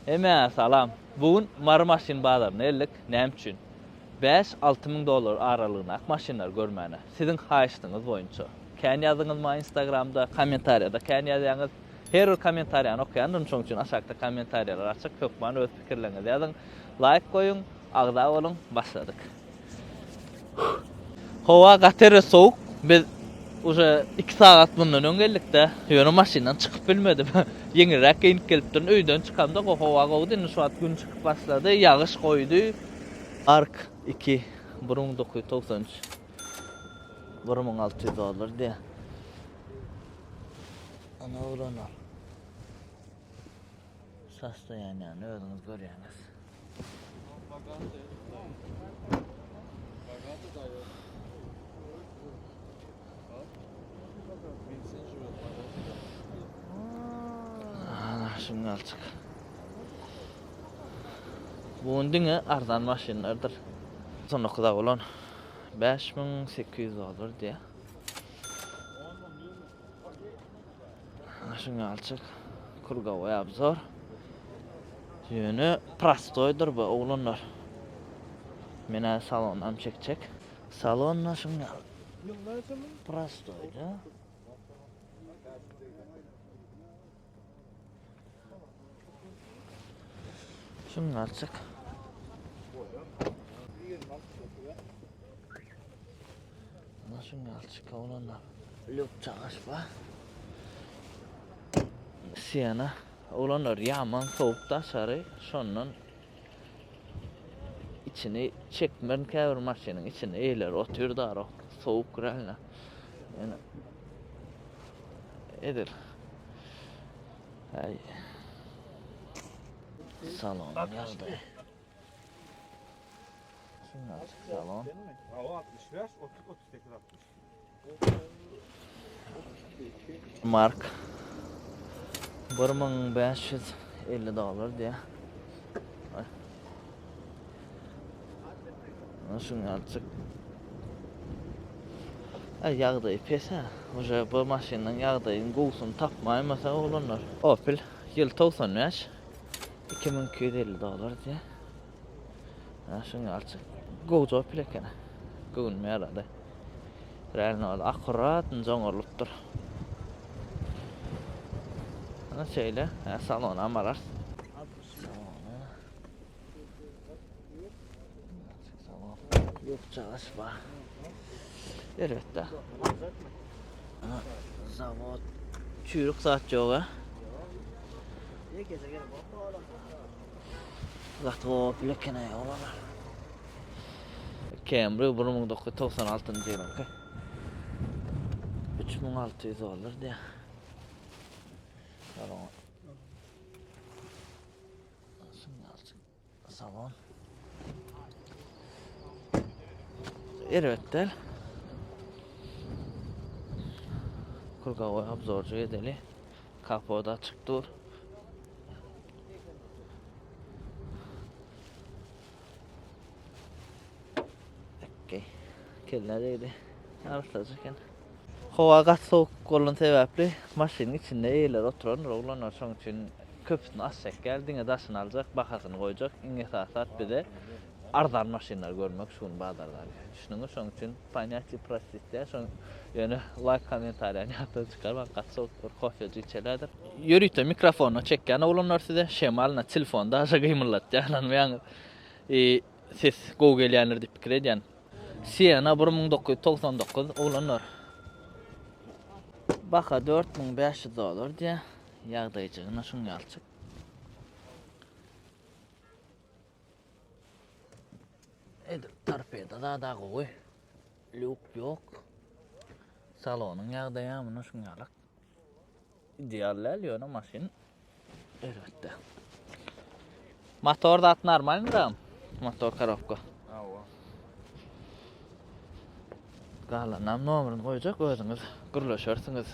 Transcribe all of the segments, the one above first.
Hemmäňe salam. Bu gün Mary maşyn bazaryna geldik. Näme üçin? 5-6 müň dollar aralygyndaky maşynlary görmäne. Siziň haýyştyňyz boýunça. Kän ýazdyňyz maňa Instagramda, kommentariýada kän ýazýaňyz. Her bir kommentariýany okaýandyryn, şonuň üçin aşakda kommentariýalar açyk, hökman öz pikirleriňizi ýazyň. Laýk goýuň, agza boluň, başladyk. Howa gaty erbet sowuk. Biz uje 2 sagat mundan öň geldik-de, ýöne maşyndan çykyp bilmedim. Ýeňilräk geýnip gelipdirin. Öýden çykamda howa gowudy, indi şu wagt gün çykyp başlady, ýagyş goýdy. Ark 2 1993 1600 dollar diýýär. Ana oglanlar. Sastoýanýany özüňiz görýäňiz. Ana şuny alçyk. Bu diňe arzan maşynlardyr. 99 bolan 5800 dollar diýýär. Şuny alçak. Krugowy obzor. Ýöne prostoýdyr bu oglanlar. Men salondan çekjek. Salonda şuny al. Prostoýda. Şuny alçak. Ana şuny alçak oglanlar. Lük çagaş bar. Siena. Oglanlar ýaman sowuk daşary. Şondan içini çekmerin käbir maşynyň içinde eýleri otyr daro. Sowuk realno. Ýöne edil. Aý. Salon ýagdaýy. Salon. 65, 38, 60. Mark 1550 dollar diýýär. Ana şuny alçyk. Ay ýagdaýy pes ha. Uje bu maşynyň ýagdaýyny gowusyny tapmaýmasa oglanlar. Opel ýyl 95 2250 dollar diýýär. Ana şuny alçyk. Gowja Opel eken. Göwnüme ýarady. Realno ol akkuratny oňarylypdyr. Ana şeýle, ha, salona bararys. Salona. Salon. Ýok çagaş bar. Elbetde. Ana zawod çüýrük zat ýok ha. Gaty gowy eken oglanlar. Camry 1996-njy ýylyňky. 3600 dollar diýýär. Salon. Salon. Erbet däl. Krugowy obzorçy edeli. Kapot açyk dur. Okey. Kelle degdi. Arassaja eken. Howa gaty sowuk bolan sebäpli maşynyň içinde eýeleri oturandyr oglanlar şoň üçin köpüsini açjak däl diňe daşyny aljak bahasyny goýjak iň esasy zat bize arzan maşynlary görmek şu gün bazarda düşündiňiz şoň üçin ponýat i prostit däl şoň ýöne laýk kommentariýany ýatdan çykarmaň gaty sowuk bir kofejik içelädir. Ýörite mikrofonda çekýän oglanlar size şemalyna telefon daşa gymyldatýar ynanmaýaňyz i ses gowy gelýändir diýip pikir edýän. Siena 1999 oglanlar. Baha 4500 dollar diýýär. Ýagdaýjygyna şuň ýalçyk. Edil torpeda zada gowy. Lýuk ýok. Salonyň ýagdaýy muna şuň ýalak. Ideal däl ýöne maşyn elbetde. Motor zat normalny da. Motor korobka. Hawa. Galanam nomerini goýjak özüňiz gürleşersiňiz.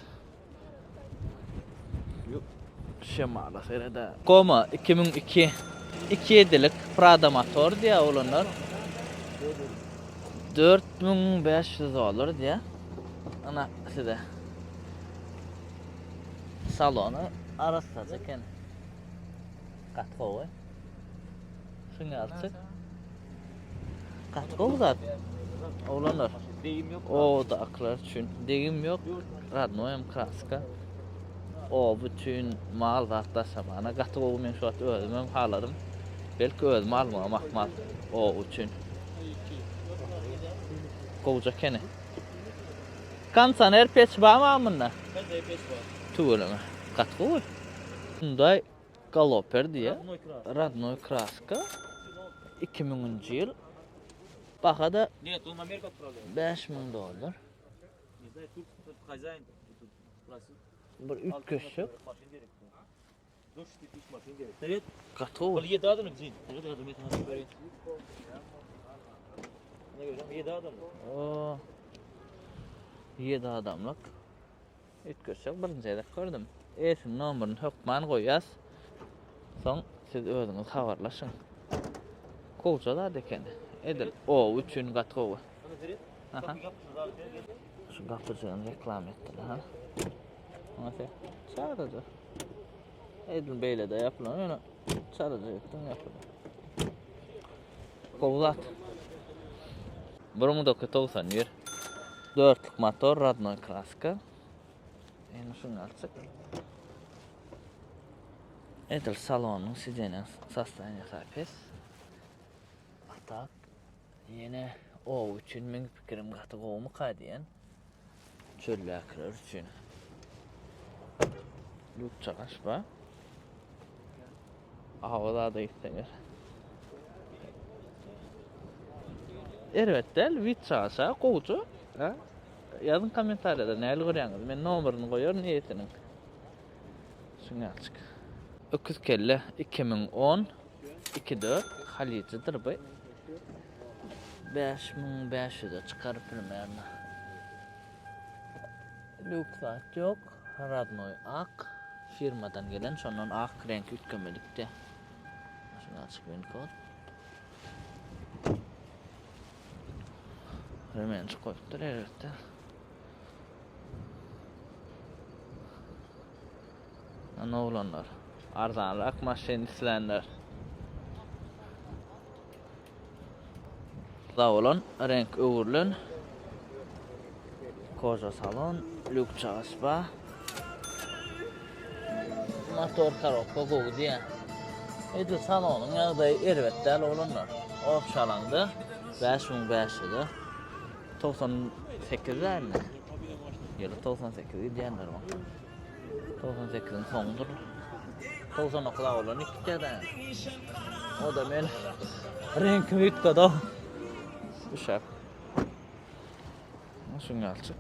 Şemala serede. Koma 2002 2 ýedilik Prada motor diýýär oglanlar. 4500 dollar diýýär. Ana size. Salony arassaja eken. Gaty gowy. Şuny alçak. Gaty gowy zat. Oglanlar. Degim yok. O da aklar üçin. Degim yok. Radnoýam kraska. O bütün mal zat daşamana gaty gowy men şu wagt özümem haladym. Belki özüm almagam ahmal. O üçin. Gowja ekeni. Kondisioner peç barmy munda? Bende peç var. Tüweleme. Gaty gowy. Hyundai Galoper diýýär. Radnoý kraska. 2000-nji ýyl. Baha-da Нет, он Америку отправляет. 5000 dollar. Не знаю, тут тут хозяин тут просил. Bir üýtgeşik. Машин gerek. 400 тысяч машин gerek. Совет. Gaty gowy. Ol 7 adamlık zin. Evet adam et böyle. Ne göreceğim? 7 adamlık. O 7 adamlyk. Üýtgeşik birinji gezek gördüm. Eýesiniň nomerini hökman goýýas. Soň siz özüňiz habarlaşyň. Gowja zat eken. Edil o üçin gaty gowy. Aha. Şu gapyjygyny reklam etdiler ha. Ona çalaja. Edil beýle-de ýapylan ýöne çalaja etdim ýapylan. Gowy zat. 1991. Dörtlük motor, rodnoý kraska. Ýene şuny alsak. Edil salonyň sidenýa sostoýaniýasy pes. A tak ýene o üçin meň pikirim gaty gowumyka diýen. Çöldäkiler üçin. Lükçagaş ba. Awa zada gitseňiz. Erbet däl, wid çagaşa gowja. Ha? Ýazyň kommentariýada nähili görýäňiz? Men nomerini goýaryn eýesiniň. Şuny açyk. Öküz kelle 2010 2.4 Halyjydyr bu. 5500-e çykaryp bilmerin. Lük zat ýok. Radnoý ak. Firmadan gelen şondan ak reňki üýtgemedikdi. Şuny açyk win kod. Remenç koyupdyr elbetde. Ana oglanlar. Arzanrak maşyn islänler. Da bolan reňk öwrülen koža salon, lük çagasy bar. Motor korobka gowy diýýär. Edil salonyň ýagdaýy erbet däl oglanlar. Obşalaňda 5500-e 98 dälmi? Ýyly 98 gidýändir bu. 98-iň soňudyr. 99 oglan ikide. O da men reňkim üýtgedi. Uşak. Şuny alçyk.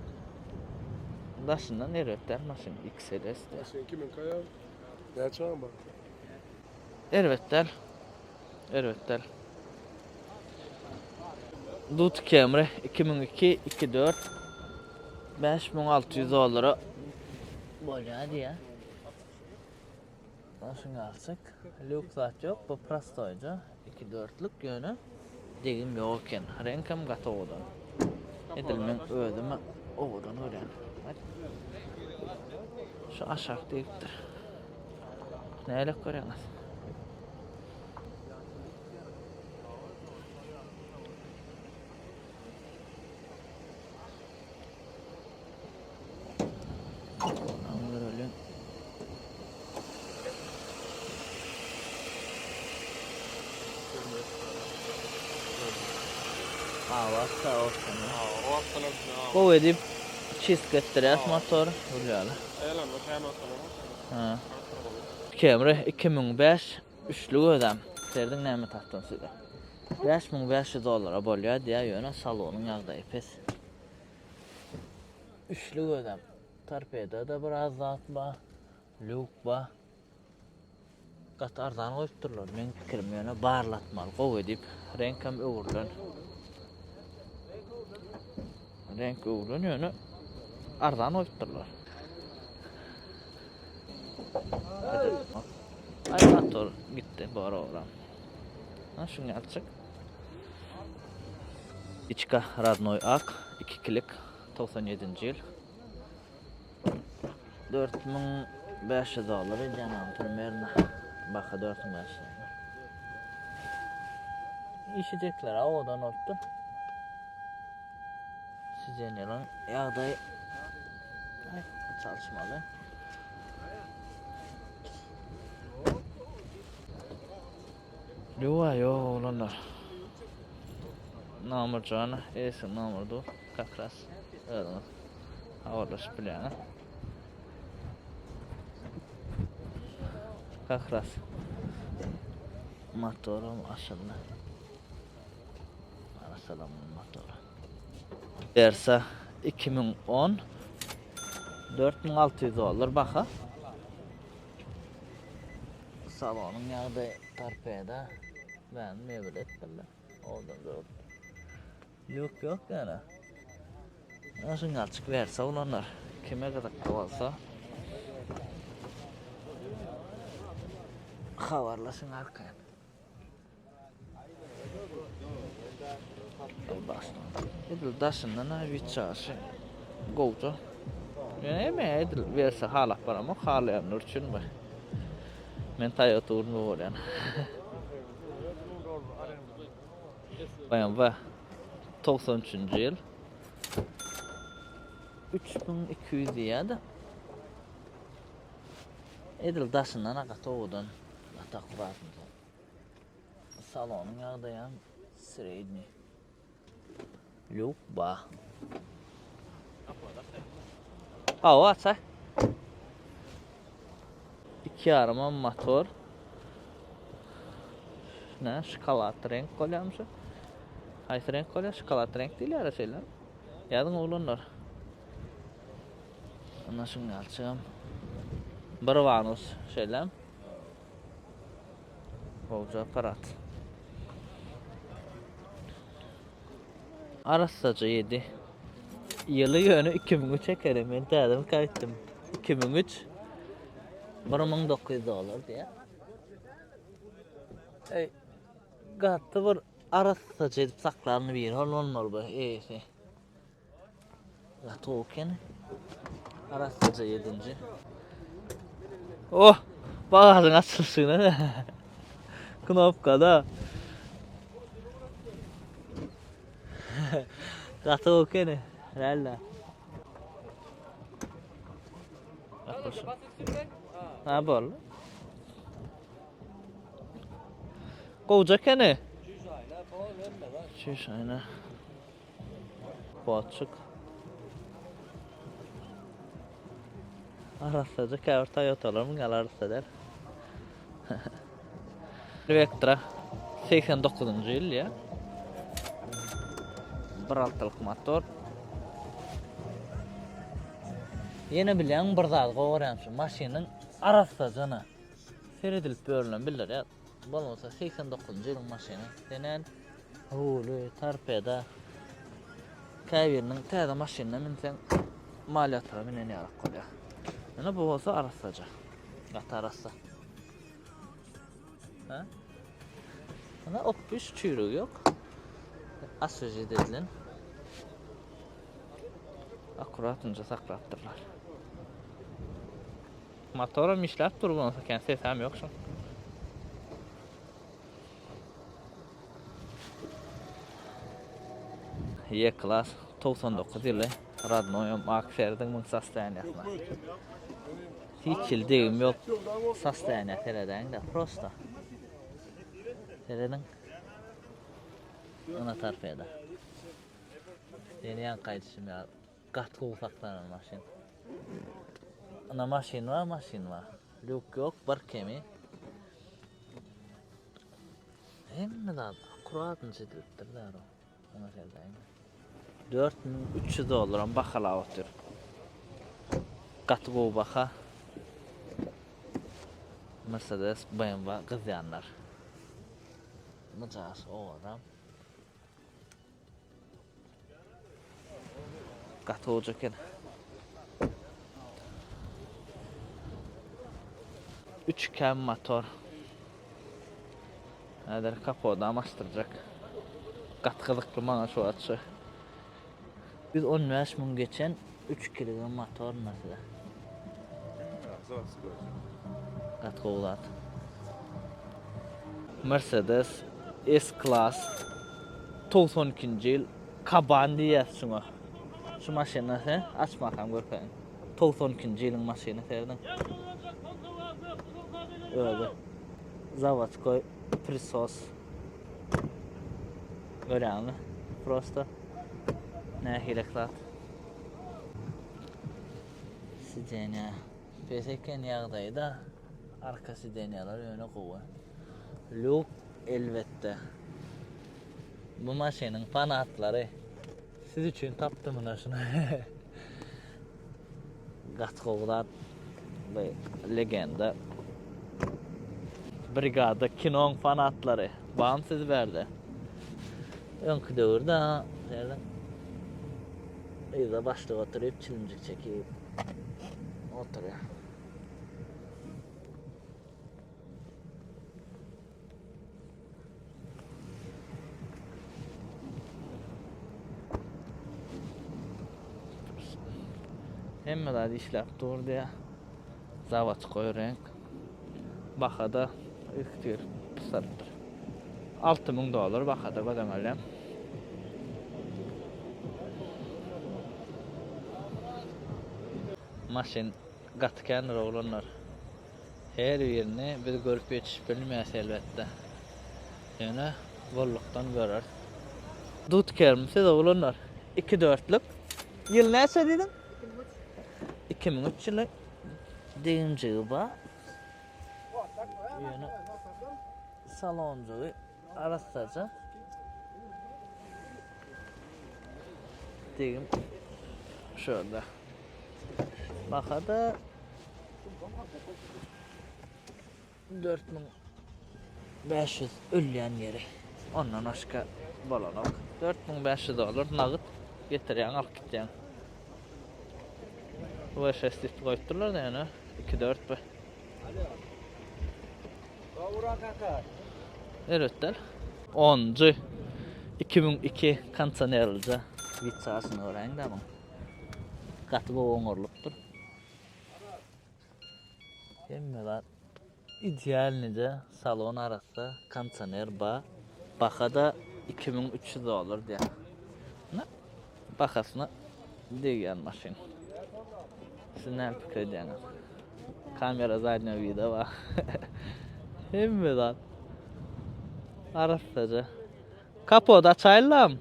Daşyndan erbet däl maşyn XLS-de. Sen kimin kaya? Näçe bar? Erbet däl. Erbet däl. Dut Camry 2002 24 5600 dollara bolýar diýýär. Şuny alsak, lük zat ýok, bu prostoýja 2.4-lük ýöne degim ýok eken. Reňkem gaty owadan. Edil men özüm owadan görýän. Şu aşak diýipdir. Nälik görýäňiz? Görelim. Awa sag olsun. Gowy edip çistka etdirýäs motor gülýäli. Ha. Camry 2005 üçlük özem. Serdiň näme tapdym size. 5500 dollara bolýar diýýär ýöne salonyň ýagdaýy pes. Üçlük özem. Torpedada biraz zat bar. Lýuk bar. Gaty arzan goýupdyrlar. Meň pikirim ýöne barlatmaly gowy edip. Reňkem öwrülen. Reňk öwrülen ýöne arzan goýupdyrlar. Ay motor gitti bor ogram. Ha şuny alçak. Içka radnoy ak 2 klik 97-nji ýyl. 4500 dollar edýän am primerno. Baha 4500 dollar. Işijekler owadan bolupdyr. Sizenýalaň ýagdaýy çalyşmaly. Ýowa ýok oglanlar. Nomer jana, eýesi nomer dur. Как раз özüňiz habarlaşyp bilýäňiz. Как раз motoram açyldy. Arassalanma motory. Versa 2010 4600 dollar baha. Salonyň ýagdaýy torpeda. Ben mebel etdirler. Oradan gördüm. Ýok ýok ýöne. Şuň ýaly versa olanlar kime gyzykly bolsa habarlaşyň arkaýyn. Edil daşyndan ha bir çaşy gowja. Ýöne men edil versa halap baramok, halaýanlar üçin bu. Men Toyota ugrunda bolýan. BMW 93-nji ýyl. 3200 diýýär-de. Edil daşyndan gaty owadan, gaty akkuratnyja. Salonyň ýagdaýam sredniý. Lýuk ba. Hawa, açaý. Iki ýarymam motor. Ne, şokolad reňk bolýarmyş. Haýsy reňk bolýar? Şokolad reňk diýilýär şeýle. Ýazyň oglanlar. Ana şuň ýalyçygam. Bir wanus şeýle. Gowja aparat. Arassaja 7. Ýyly ýöne 2003 ekeni. Men täzeden gaýtdym. 2003 1900 dollar diýýär. Ey, gaty bir arassaja edip saklan bir hol bolmaly bu eýesi. Gaty gowy eken. Arassaja ýedinji. Oh, bagažyň açylyşyna. Knopkada. Gaty gowy ekeni. Realla. Ha boldy. Gowja ekeni. Çüş aýna. Boçuk. Arassaja käbir Toyotalar müň ýaly arassa däl. Vectra 89-njy ýyl ýa. 1.6-lyk motor. Ýene bilýän bir zat gowy şu maşynyň arassajana seredilip bölünen bildirýär. Bolmasa 89-njy ýylyň maşyny. Senen ruly, torpeda. Käbiriniň täze maşynyna minseň malýatora minen ýarak bolýar. Ýöne bu bolsa arassaja. Gaty arassa. Ha? Ana opüş çüýrügi ýok. Aswežit edilen. Akkuratynja saklapdyrlar. Motoram işläp dur bolsa kän sesem ýok şoň. E klas 99 ýyly radnoýam ak serdiň muň sostoýaniýasyna. Hiç hili degim ýok. Sostoýaniýa seredäňde prosta. Serediň. Ana torpeda. Ýene ýaňky aýdyşym ýaly gaty gowy saklanan maşyn. Ana maşyn bar, maşyn bar. Lýuk ýok, bir kemi. Hemme zat akkuratnyç edilipdir däro. Oňa seredäýiň. 4300 dollaram bahalap otyr. Gaty gowy baha. Mercedes, BMW gyzýanlar. Myjas owadan. Gaty gowy eken. Üç kem motor. Häzir kapodam açdyrjak. Gaty gyzykly maňa şu wagt şu. 115 müň geçen 3 kilogram motor mesela. Gaty gowy zat. Mercedes S-Class 92-nji ýyl Kaban diýýäs şuňa. Şu maşyny sen açmakam görkeýin. 92-nji ýylyň maşyny serediň. Özi zawodskoý prisos. Görýäňmi? Prosta nähili zat. Sidenýa pes eken ýagdaýda. Arka sidenýalar ýöne gowy. Lýuk elbetde. Bu maşynyň fanatlary siz üçin tapdym muna şuny. Gaty gowy zat. Bu legenda. Brigada kinoň fanatlary. Bam siz bärde. Öňki döwürde serediň. Yza başlyk oturyp çilimjik çekip oturýar. Hemme zat işläp dur diýýär. Zawodskoý reňk. Bahada üstü pysarypdyr. 6000 dollar bahada göz öňe Maşyn gaty kändir oglanlar. Her birini biz görüp ýetişip bilmeýäs elbetde. Ýöne bollukdan göreris. Dutkermi siz oglanlar? Iki dörtlük. Ýyl näçe diýdiň? 2003. 2003 ýyly degimjigi bar. Ýöne salonjygy arassaja. Degim şurada. Bahada 4500 ölýän ýeri. Ondan başga bolanok. 4500 dollar nagt getirýäň alyp gitýäň. V6 diýip goýupdyrlar da ýöne 2.4 bu. Erbetdäl. Onunjy 2002 kondisionerlije witsasyny göräýiň-dä muň. Gaty gowy oňarylypdyr. Hemme zat idealnyja, salon arassa, kondisioner bar. Baha-da 2300 dollar diýýär. Na, bahasyna degýän maşyn. Siz näme pikir edýäňiz? Kamera zadnýo vida bar. Hemme zat arassaja. Kapot açaýylam.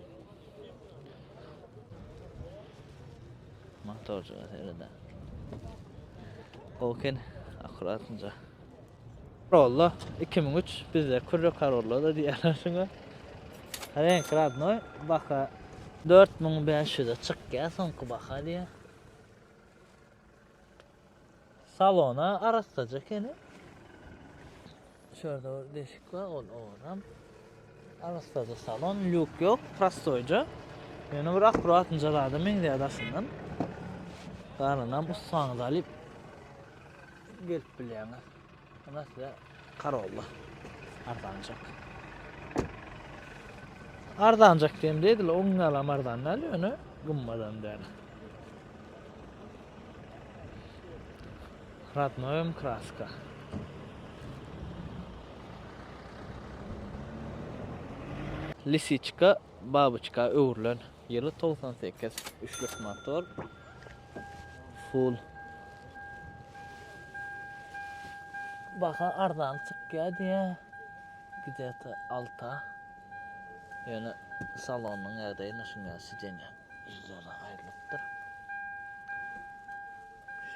Motorjyga serede. Gowy eken, akkuratynja. Corolla 2003 bizde kürre Corolla da diýýärler şuňa. Reňk radnoý, baha 4500-e çykýar soňky baha diýýär. Salona arassaja ekeni. Şu ýerde bir deşik bar, ol owadan. Arassaja salon, lýuk ýok, prostoýja. Ýöne bir akkuratynja zada meňzeýär daşyndan. Galanam ussaňyzy alyp gelip bilýäňiz. Muna size Corolla arzanjak. Arzanjak diýemde edil oň ýalam arzan däl, ýöne gymmadam däl. Radnoýam kraska. Lisiçka babyçka öwrülen. Ýyly 98. Üçlük motor. Full. Baha arzan çykýar diýýär. Gidýär alta. Ýöne salonyň ýagdaýy şuňa sidenýa ýüzleri aýrylypdyr.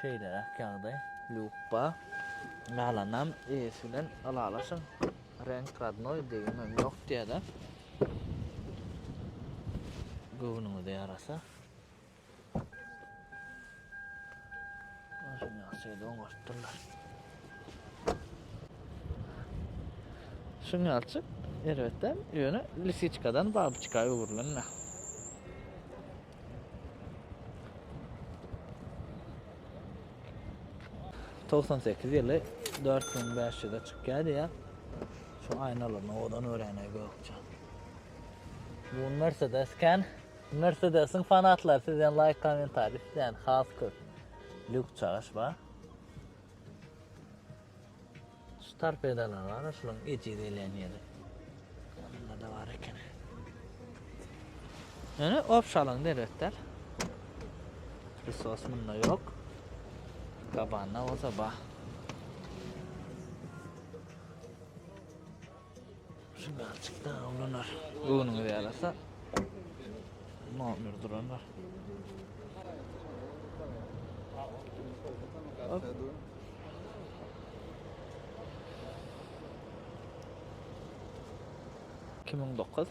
Şeýleräk ýagdaý. Lýuk bar. Galanam eýesi bilen ylalaşyň. Reňk radnoý degimem ýok diýýär-de. Göwnüňize ýarasa. Şuň ýalyçyk erbetde ýöne lisiçkadan babyçka öwrülen. 98 ýyly 4500-e çykýar diýýär. Şu aýnalaryny owadan öwrenä gökje. Bu Mercedes kän. Mercedesiň fanatlary sizden laýk kommentariý isleýän has köp. Lýuk çagaş bar. Şu torpedalar bar, şularyň ejiz gelýän ýeri. Onda-da bar eken. Ýöne obşalygyň erbet däl. Pylsos munda ýok. Gabanda bolsa bar. Şunalçyk da ulanar. Göwnüňiz ýarasa nomer duranlar. Hop. 2009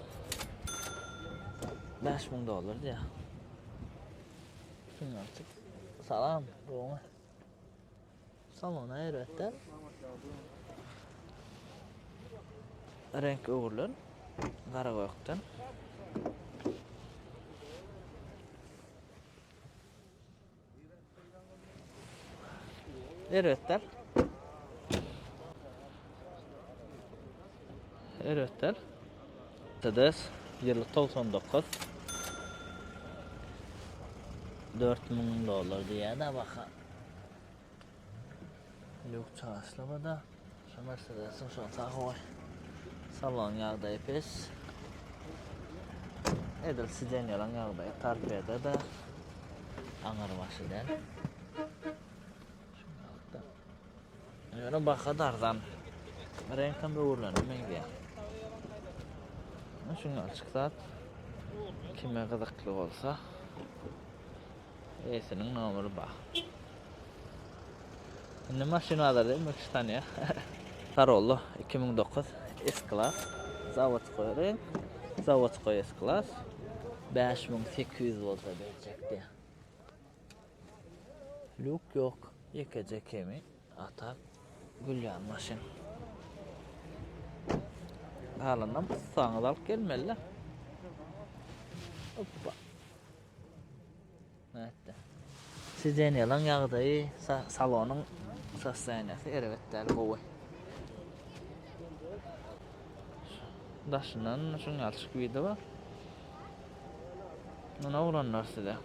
5000 dollar diýýär. Şunalçyk. Salam, gowumy? Salona erbetde. Renk öwrülen gara gökden. Erbetler. Erbetler. Mercedes ýyly 99 4000 dollar diýýär-de baha. Lýuk çaşlabada. Şu Mercedesiň şol sahowy. Salon ýagdaýy pes. Edil sidenýalaň ýagdaýy torpeda-da aňyr başy däl. Ýöne baha arzan. Reňkem öwrülene meňzeýär. Şuňa açyk zat. Kime gyzykly bolsa. Eýesiniň nomeri bar. Indi maşyn bazarda hemme kişi tanýar. Corolla 2009 S-Class. Zawodskoý reňk. Zawodskoý S-Class. 5800 bolsa berjek diýýär. Lýuk ýok. Ýekeje kemi. Atak gülýän maşyn. Galanynam ussaňyz alyp gelmeli-de. Hoppa. Nätdi? Sidenýalaň ýagdaýy, salonyň sostoýaniýasy erbet däl, gowy. Daşyndan şuň ýaly widi bar. Muny oglanlar size.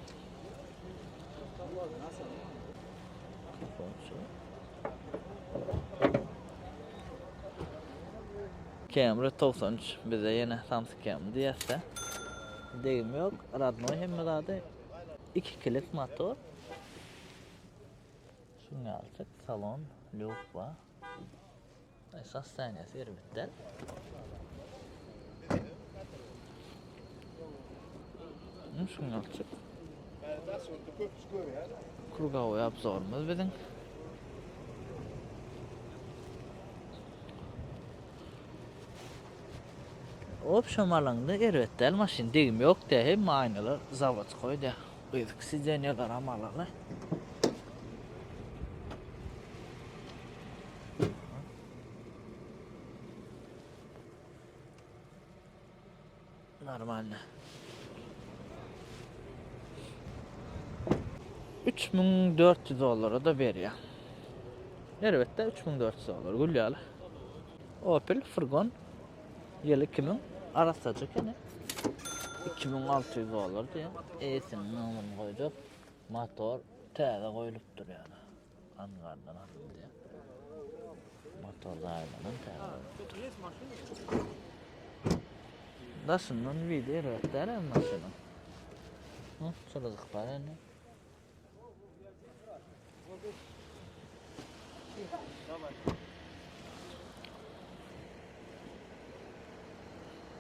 Camry 93 bize ýene samsyk Camry diýerse. Degim ýok, radnoý hemme zady. 2 kilit motor. Şuň ýaly salon, lýuk bar. Sostoýaniýasy erbet däl. Şuň ýaly. Krugowy obzorymyz biziň. Obşem alaňda erbet däl maşyn degim ýok diýä hemme aýnalar zawodskoý diýä. Yzky sidenýalaram alaly. Normalny. 3400 dollara da berýär. Elbetde 3400 dollar gül ýaly. Opel furgon ýyly 2000 arassaja ekeni. 2600 dollar diýýär. Eýesiniň nomerini goýjak. Motor täze goýlupdyr ýaly. Angardan alyndy. Motor zaýalanan täze goýlupdyr. Daşyndan widi erbet däl hem maşynyň. Hı, çyzyk bar indi.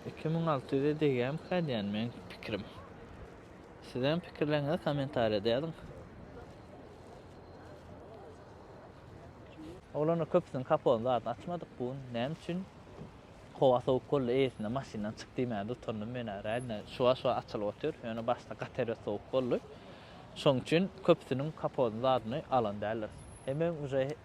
2600-e degýärmikä diýýän meň pikirim. Sizem pikirleriňizi kommentariýada ýazyň. Oglanlar köpüsiniň kapodyny zadyny açmadyk bu gün. Näme üçin? Howa sowuk boldy eýesine maşyndan çyk diýmäge utandym menä realno şuwa şuwa açylyp otyr ýöne başda gaty erbet sowuk boldy. Şoň üçin köpüsiniň kapodyny zadyny alan däldiris. Hemem uje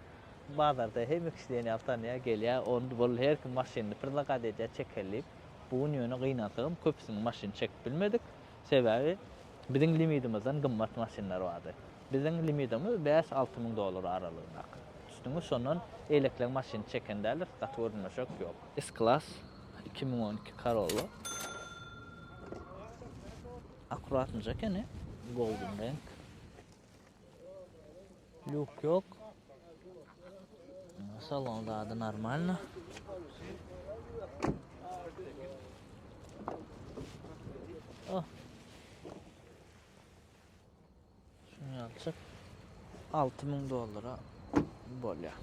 bazarda hemme kişi diýen ýaly tanýar gelýär ony boldy her kim maşynyny predlagat edýär çekeli diýip. Bu gün ýöne gynansagam köpüsiniň maşyny çekip bilmedik. Sebäbi biziň limidimizden gymmat maşynlar bardy. Biziň limidimiz bäş-alty müň dollar aralygyndaky. Düşdüňiz şondan eýlekleň maşyny çeken däldiris gaty görünmeşek ýok. S-Class 2012 Corolla. Akkuratnyja ekeni. Golden renk. Lýuk ýok. Salon zady normalno. Oh. Şuny ýalyjak 6000 dollara bolýar.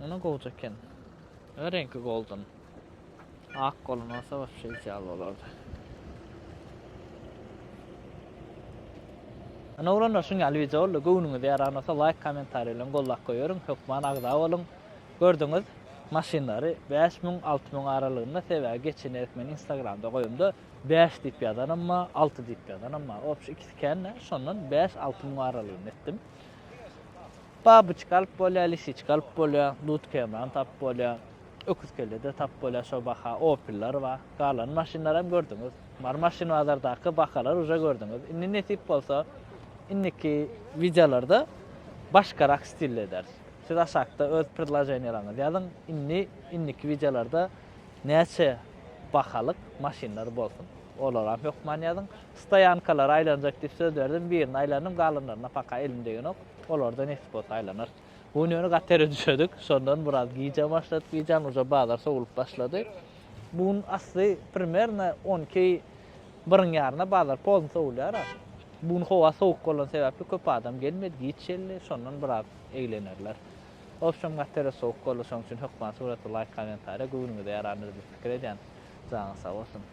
Ona gowja eken. Reňki golden. Ak bolan bolsa wapşe ideal bolardy. Ana oglanlar şuň ýaly wideo boldy. Göwnüňize ýaran bolsa laýk kommentariý bilen gollap goýaryň. Hökman agza boluň. Gördüňiz maşynlary 5000 6000 aralygynda sebäbi geçen gezek men instagramda goýamda 5 diýip ýazanam bar, 6 diýip ýazanam bar. Obşi ikisi kän-dä. Şondan 5-6 müň aralygynda etdim. Babyçka alyp bolýar, lisiçka alyp bolýar, dud kemran tapyp bolýar. Öküz kelle-de tapyp bolýar şo baha. Opel-ler bar. Galan maşynlaram gördüňiz. Mary maşyn bazardaky bahalar uje gördüňiz. Indi nesip bolsa indiki wideolarda başgarak stilde ederis. Siz aşakda öz predloženiýalaryňyzy ýazyň. Indi indiki wideolarda näçe bahalyk maşynlar bolsun. Olaram hökman ýazyň. Stoýankalara aýlanjak diýip söz berdim. Birini aýlandym, galanlaryna paka elim degenok. Olarda nesip bolsa aýlanarys. Bu gün ýöne gaty ere düşedik. Şondan biraz gijä başladyk. Gijäň uje bazar sowulyp başlady. Bu gün asly primerno 12 biriň ýaryna bazar pozdny sowulýar-a. Bu gün howa sowuk bolany sebäpli köp adam gelmedi, giç geldi. Şondan biraz eglenerler. Wobşem gaty ere sowuk boldy. Şonuň üçin hökman surata laýk, kommentariýa göwnüňize ýarandyr diýip pikir edýän. Janyňyz sag bolsun.